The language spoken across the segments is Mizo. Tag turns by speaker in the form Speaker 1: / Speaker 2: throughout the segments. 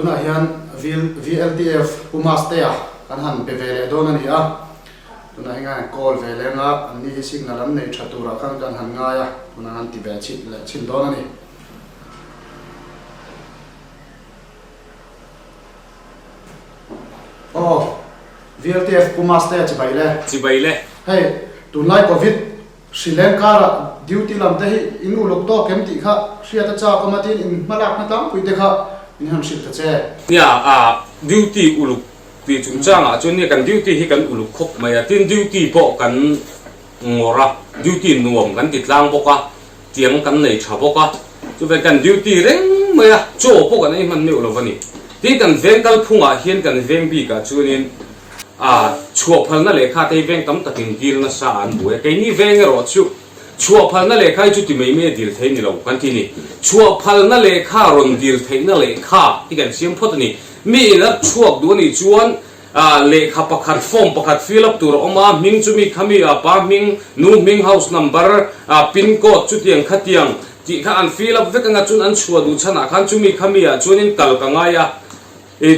Speaker 1: Tunah hian VLTF Pu Mastea kan han pe ve leh dawn a ni a, tunah hian kan han call ve leng a, an ni hi signal an nei tha turah khan kan han ngai a, tunah han ti ve chhin leh chhin dawn a ni. Aw, VLTF Pu Mastea chibai le.
Speaker 2: Chibai le.
Speaker 1: Hei, tunlai Covid Hrileng karah duty lam te hi in uluk tawk em tih kha hriat a chak awm a tin in hmalakna tlangpui te kha in han hrilh ta che.
Speaker 2: Nia, a duty uluk tih chungchangah chuan nia kan duty hi kan uluk khawp mai a, tin duty pawh kan ngawrh a, duty nuam kan ti tlang bawk a, tiang kan nei tha bawk a, chuvang kan duty reng mai a, chaw pawh kan ei hman meuh lo va ni. Tin kan veng kalphungah hian kan veng bikah chuanin A chhuah phalna lehkha te hi veng tam takin dil nasa an buai a, keini veng erawh chu chhuah phalna lehkha hi chuti mai mai a dil thei ni lo kan ti ni. Chhuah phalna lehkha rawn dil theihna lehkha hi kan siam phawt a ni. Mi in a chhuak duh a nih chuan lehkha pakhat form pakhat fill up tur a awm a, hming chu mi kha mi a pa hming, nu hming, house number, pin code chutiang khatiang tih kha an fill up vek anga chuan an chhuah duh chhanah khan chumi kha mi ah chuanin kal ka ngai a.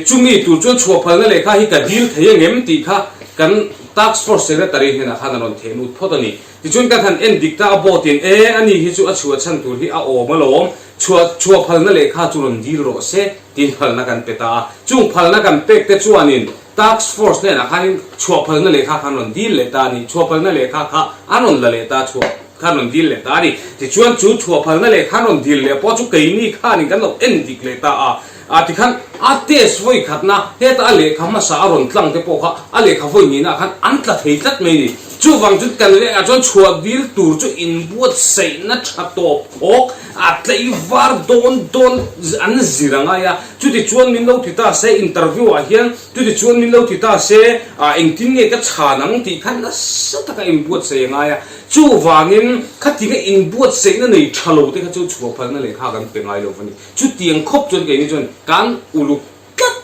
Speaker 2: Chumi tur chuan chhuah phalna lehkha hi ka dil thei angem tih kha kan Task Force Secretary hnenah khan a rawn theh lut phawt a ni. Tichuan kan han en dik ta a board in e ani hi chu a chhuah chhan tur hi a awm alawm, chhuah chhuah phalna lehkha chu rawn dil rawh se tiin phalna kan pe ta a. Chung phalna kan pek te chuanin Task Force hnenah khanin chhuah phalna lehkha khan rawn dil leh ta a ni. Chhuah phalna lehkha kha an rawn la leh ta a, chhuah khan rawn dil leh ta a ni. Tichuan chu chhuah phalna lehkha an rawn dil leh pawh chu keini khanin kan lo en dik leh ta a. A tikhan a test vawi khatna heta a lehkha hmasa a rawn tlang te pawh kha a lehkha vawi nihna khan an tla thei tlat mai a ni. Chuvang chu kan lehah chuan chhuah dil tur chu inbuatsaihna tha tawp khawk a tlaivar dawn dawn an zir a ngai a. Chutichuan min lo ti ta se interview ah hian chutichuan min lo ti ta se engtin nge ka chhan ang tih khan nasa taka inbuatsaih a ngai a. Chuvangin khatinga inbuatsaihna nei tha lo te kha chu chhuah phalna lehkha kan pe ngai lo va ni. Chutiang khawp chuan keini chuan kan uluk tlat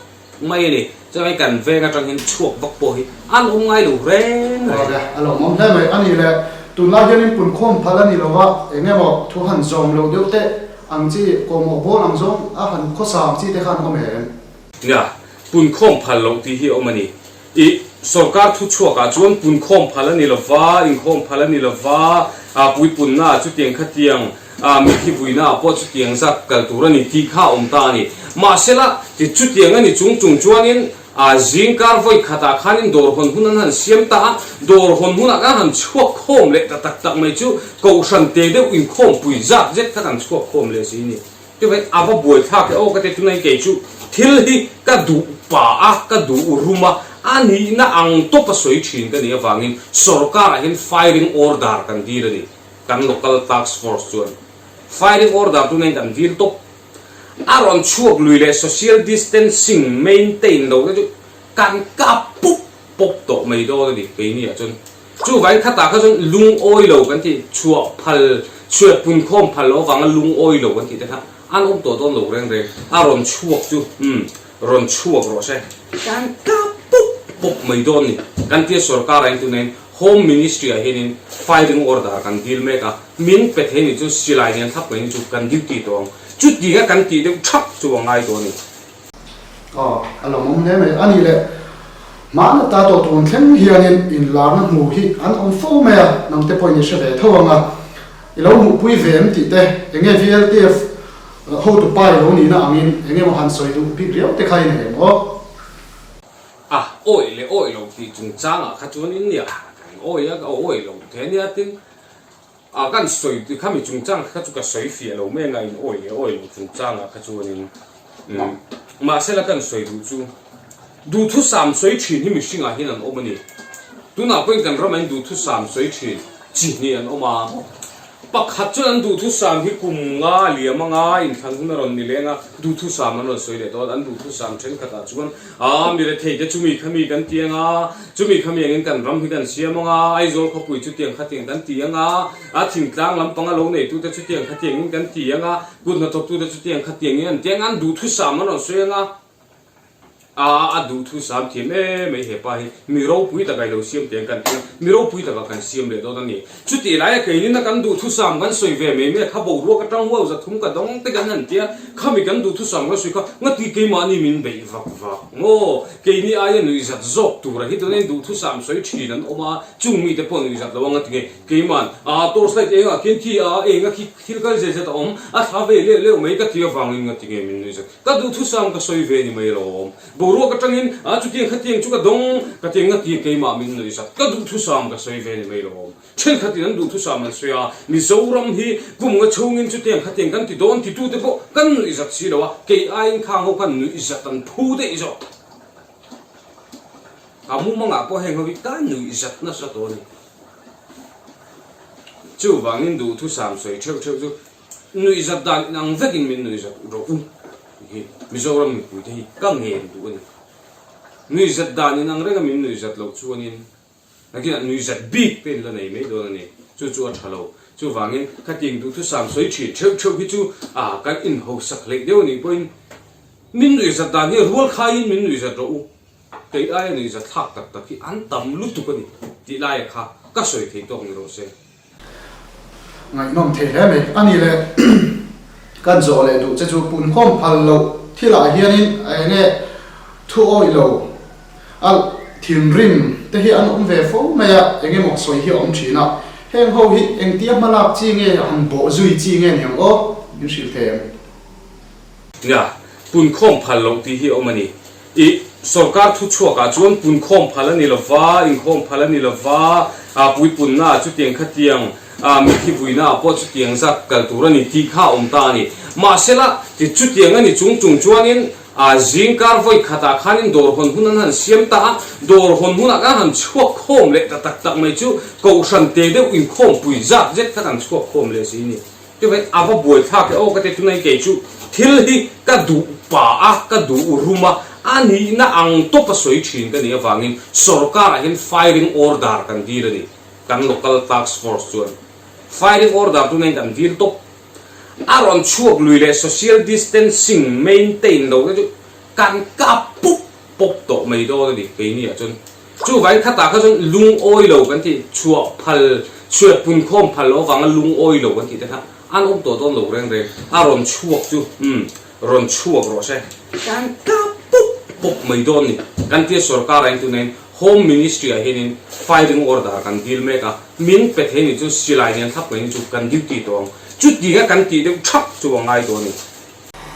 Speaker 2: mai a ni. Chuan kan veng atang hian chhuak vak pawh hi an awm ngai lo reng reng.
Speaker 1: Awle, a lawmawm hle mai. A nih le, tunlai hianin punkhawm phal a ni lo va, eng emaw thu han zawm loh deuh teh ang chi, kawhmawh bawl ang zawng a han khawsa ang chi te khan awm em?
Speaker 2: Nia, punkhawm phal loh tih hi a awm a ni. I sorkar thuchhuakah chuan punkhawm phal a ni lo va, inkhawm phal a ni lo va, puipunnaah chutiang khatiang mithi vuinaah pawh chutiang zat kal tur a ni tih kha a awm ta a ni. Mahsela, ti chutiang a ni chung chung chuanin zingkar vawi khatah khanin dawr hawn hun an han siam ta a, dawr hawn hunah khan han chhuak khawm leh ta tak tak mai chu kohhran te deuh inkhawmpui zat zet kha kan chhuak khawm leh si a ni. Chuvangin a va buai thlak e aw ka ti tunai kei chu thil hi ka duh pa a, ka duh rum a, a nihna ang tawp a sawi thin ka nih avangin sorkar ah hian firing order kan dil a ni, kan local task force chuan firing order tunai kan dil tawp. A rawn chhuak lui leh social distancing maintain lo te chu kan kap pup pup tawh mai dawn a ni keini ah chuan. Chuvangin khatah kha chuan lungawi lo kan tih, chhuah phal, chhuat pun khawm phal loh avanga lungawi lo kan tih te kha an awm tawh dawn lo reng reng. A rawn chhuak chu umm rawn chhuak rawh se. Kan kap pup pup mai dawn ni. Kan tia sorkar ah hian tunah hian Home Ministry ah hianin firing order kan dil mek a, min pe thei ni chu silai nen thlap mai ni chu kan duty tawh ang. Chutinga kan tih deuh thap chu a ngai dawn a ni.
Speaker 1: Aw, a lawmawm hle mai. A nih leh, hmana ta tawh tun thleng hianin inlarna hmu hi an awm fo mai a, nangte pawhin i hre ve tho ang a, i lo hmuhpui ve em tih te, eng nge VLTF hotu pa i lo nihna angin eng emaw han sawi duh bik riau te kha i nei em aw?
Speaker 2: A, awih leh awih lo tih chungchangah kha chuan in nia, kan awih a, ka awih lo the nia tin a kan sawi tih kha mi chungchang kha chu ka sawi fiah lo mai anga in awih leh awih loh chungchangah kha chuanin umm mahsela kan sawi duh chu duhthusam sawi thin hi mihringah hian an awm a ni. Tunah pawhin kan ramah hian duhthusam sawi thin chi hnih an awm a. Pakhat chuan an duhthusam hi kum nga liam anga inthlan hun a rawn ni leng a, duhthusam an rawn sawi leh dawn. An duhthusam thenkhatah chuan, Aa, mi rethei te chumi khami kan ti anga, chumi khami angin kan ram hi kan siam anga, Aizawl khawpui chutiang khatiang kan ti anga, a thingtlang lampanga lo neitute chutiang khatiangin kan ti anga, kut hnathawktute chutiang khatiangin an ti anga, an duhthusam an rawn sawi anga. A a duhthusam thiam em mai he pa hi. Mi ropui taka i lo siam teh ang kan ti a, mi ropui taka kan siam leh dawn a ni. Chutih laia keinin a kan duhthusam kan sawi ve mai mai a, kha boruak atang huau zathum ka dawng te kan han ti a, khami kan duhthusam kan sawi kha ngati keimahni min beih vak vak maw? Keini aia nuihzat zawk tura hi tunah hian duhthusam sawi thin an awm a, chung mite pawh nuihzat lo a ngati nge keiman a torch light engah khian khi a enga khi thil kal zet zet a awm a thla ve leh leuh mai ka ti avangin ngati nge min nuihzat Ka duhthusam ka sawi ve ni mai alawm. Boruak atangin a chutiang khatiang chu ka dawng, ka ti nga ti keimah min nuih zat. Ka duhthusam ka sawi ve ni mai alawm. Thenkhatin an duhthusam an sawi a, Mizoram hi kum nga chhungin chutiang khatiang kan ti dawn titute pawh kan nuih zat si lo a, kei aiin khang ho khan nuih zat an phu daih zawk. Ka mumangah pawh heng ho hi ka nuih zat nasa tawh a ni. Chuvangin duhthusam sawi theuh theuh chu Nuihzat dan inang vekin min nuihzat rawh u tih hi Mizoram mipuite hi ka ngen duh a ni. Nuihzat dan inang renga min nuihzat loh chuanin nakinah nuihzat bik te in la nei mai dawn a ni. Chu chu a tha lo. Chuvangin khatiang duhthusam sawi thin theuh theuh hi chu a kan inhausak hleih deuh a nih pawhin min nuihzat dan hi rual khaiin min nuihzat rawh u. Kei aia nuihzat thlak tak tak hi an tam lutuk a ni tih laia kha ka sawi thei tawk ni rawh se.
Speaker 1: Ngaihnawm thei hle mai. A ni le, kan zawh leh duh che chu punkhawm phal loh thilah hianin eng nge thu awih lo a thinrim te hi an awm ve fo mai a, eng emaw sawi hi a awm thin a. Heng ho hi engtia hmalak chi nge han bawh zui chi nge niang aw? Min hrilh thei em?
Speaker 2: Nia, punkhawm phal loh tih hi a awm a ni. I sorkar thuchhuakah chuan punkhawm phal a ni lo va, inkhawm phal a ni lo va, puipunnaah chutiang khatiang, mithi vuinaah pawh chutiang zat kal tur a ni tih kha a awm ta a ni. Mahsela, chutiang a ni chung chung chuanin zingkar vawi khatah khanin dawr hawn hun an han siam ta a, dawr hawn hunah khan han chhuak khawm leh ta tak tak mai chu kohhran te deuh inkhawmpui zat zet kha kan chhuak khawm leh si a ni. Chuvangin a va buai thlak e aw ka ti tunai kei chu thil hi ka duh pa a, ka duh rum a, a nihna ang tawp a sawi thin ka nih avangin sorkar ah hian firing order kan dil a ni, kan local task force chuan firing order tunai kan dil tawp. A rawn chhuak lui leh social distancing maintain lo te chu kan kap pup pawp tawh mai dawn a ni keini ah chuan. Chuvangin khatah kha chuan lungawi lo kan tih chhuah phal, chhuat punkhawm phal loh avanga lungawi lo kan tih te kha an awm tawh dawn lo reng reng. A rawn chhuak chu umm rawn chhuak rawh se. Kan kap pup pup mai dawn ni. Kan tia sorkar ah hian tunah hian Home Ministry ah hianin firing order kan dil mek a, min pe thei nih chuan silai nen thlap mai chu kan duty tawh ang. Chutinga kan tih deuh thap chu a ngai dawn a ni.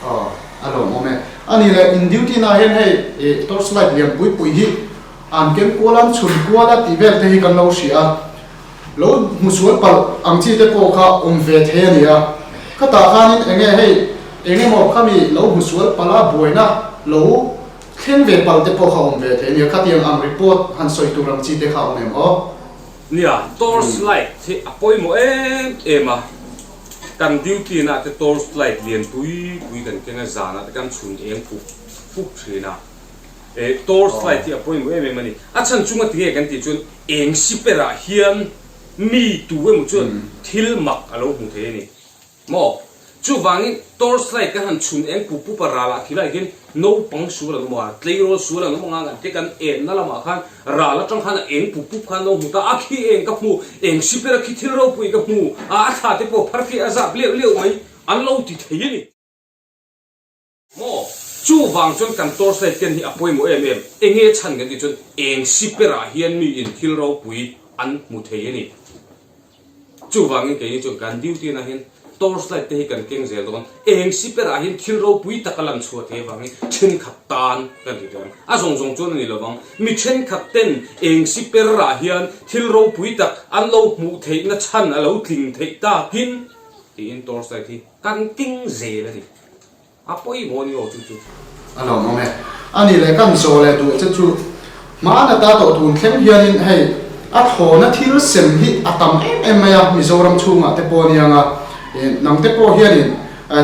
Speaker 1: Aw, a lawmawm e. A ni le, in duty na hian hei ih torch light lian pui pui hi an keng kual an chhun kual a tih vel te hi kan lo hria a, lo hmu sual palh ang chi te pawh kha awm ve thei a ni a. Khatah khanin eng nge hei eng emaw khami lo hmu sual palh a buaina lo thleng ve palh te pawh kha awm ve thei a ni a, khatiang ang report han sawi tur ang chi te kha awm em aw?
Speaker 2: Nia, torch light hi a pawimawh em em a. Kan duty na te torch light lian pui pui kan keng a, zanah te kan chhun eng pup pup thin a. Eh torch light hi a pawimawh em em a ni. A chhan chunga tinge kan tih chuan eng siperah hian mi tu emaw chuan thil mak a lo hmu thei a ni. Maw? Chuvangin torch light kan han chhun eng pup pup a ralah khi lai hian naupang sual an awm a, tleirawl sual an awm anga kan te kan enna lamah khan ral atang khan a eng pup pup khan lo hmu ta a, khi eng ka hmu, eng siper a khi thil ropui ka hmu a, a thla te pawh phar khi a zap leuh leuh mai an lo ti thei a ni. Maw? Chuvang chuan kan torch light ken hi a pawimawh em em, enge chhan kan tih chuan eng siperah hian miin thil ropui an hmu thei a ni. Chuvangin keini chuan kan duty na hian torch light te hi kan keng zel dawn. Eng siperah hian thil ropui tak a lan chhuah thei avangin thenkhat tan kan ti dawn. A zawng zawng chuan a ni lovang. Mi thenkhat ten eng siperah hian thil ropui tak an lo hmuh theihna chhan a lo tling theih takin tiin torch light hi kan keng zel a ni. A pawimawh ni aw chu chu.
Speaker 1: A lawmawm e. A ni leh kan zawh leh duh che chu hmaan ata tawh tun thleng hianin hei a thlawna thil sem hi a tam em em mai a Mizoram chhungah te pawh aniang a, nang te pawh hianin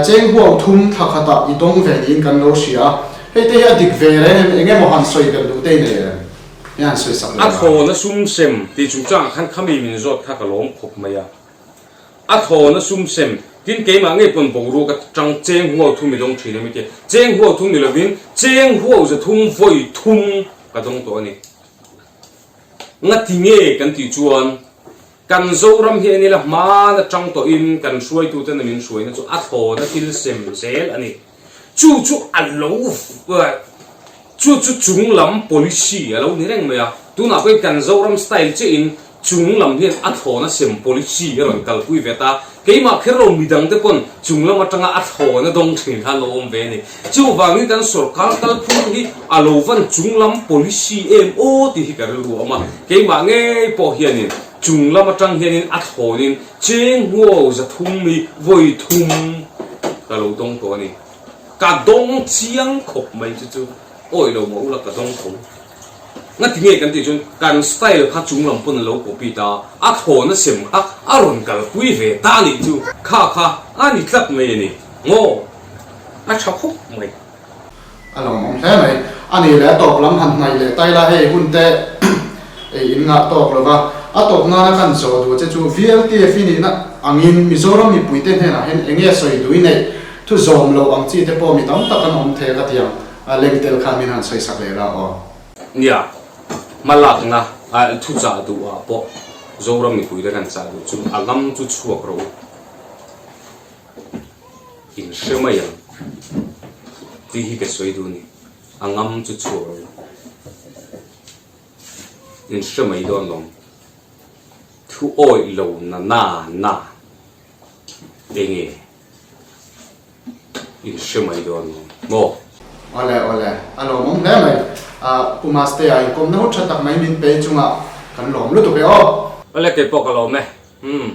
Speaker 1: cheng huau thum thla khatah i dawng ve niin kan lo hria a, hei te hi a dik ve reng em eng emaw han sawi belh duh te i nei em? Nge han sawi sak leh
Speaker 2: A thlawna sum sem tih chungchangah khan khami min zawt kha ka lawm khawp mai a. A thlawna sum sem. Tin, keimah ngei pawn boruak atang cheng huau thum i dawng thin a mi tia. Cheng huau thum ni lovin cheng huau za thum vawi thum ka dawng tawh a ni. Ngati nge kan tih chuan kan Zoram hi en ila hman atang tawhin kan hruaituten a min hruaina chu a thlawna thil sem zel a ni. Chu chu a lo chu chu chung lam policy a lo ni reng mai a. Tunah pawhin kan Zoram style chiahin chung lam hian a thlawna sem policy a rawn kalpui ve ta. Keimah kher lo midang te pawn chung lam atanga a thlawna dawng thin kha an lo awm ve a ni. Chuvangin kan sorkar kalphung hi a lo van chung lam policy em aw tih hi ka rilru a awm a. Keimah ngei pawh hianin chung lam atang hianin a thlawnin Cheng huau 300 hi vawi thum ka lo dawng tawh a ni. Ka dawng chiang khawp mai chu chu awih lo mah ula ka dawng tho. Ngati nge kan tih chuan kan style kha chung lam pawn a lo copy ta a, thlawna sem kha a rawn kalpui ve ta a nih chu. Kha kha a ni tlat mai a ni. Ngaw a tha khawp mai.
Speaker 1: A lawmawm hle mai. A ni leh a tawp lam han hnaih leh tai la hei hun te ei in ngah tawk lo va. A tawp nana kan zawh duh che chu VLTF i nihna angin Mizoram mipuite hnenah hian eng nge sawi duh i neih thu zawm loh ang chi te pawh mi tam tak an awm thei a ka ti ang. A leng tel khan min han sawi sak leh la aw.
Speaker 2: Nia, hmalakna a thu chah duh ah pawh Zoram mipuite kan chah duh chu a ngam chu chhuak rawh u. In hre mai ang tih hi ka sawi duh a ni. A ngam chu chhuak lo. In hre mai dawn lawm. Thu awih lo na na na enge in hre mai dawn lawm maw?
Speaker 1: Awle awle, a lawmawm hle mai. Pu Mastea inkawmna hu tha tak mai min pe chungah kan lawm lutuk e aw.
Speaker 2: Awle keipawh ka lawm e. Umm.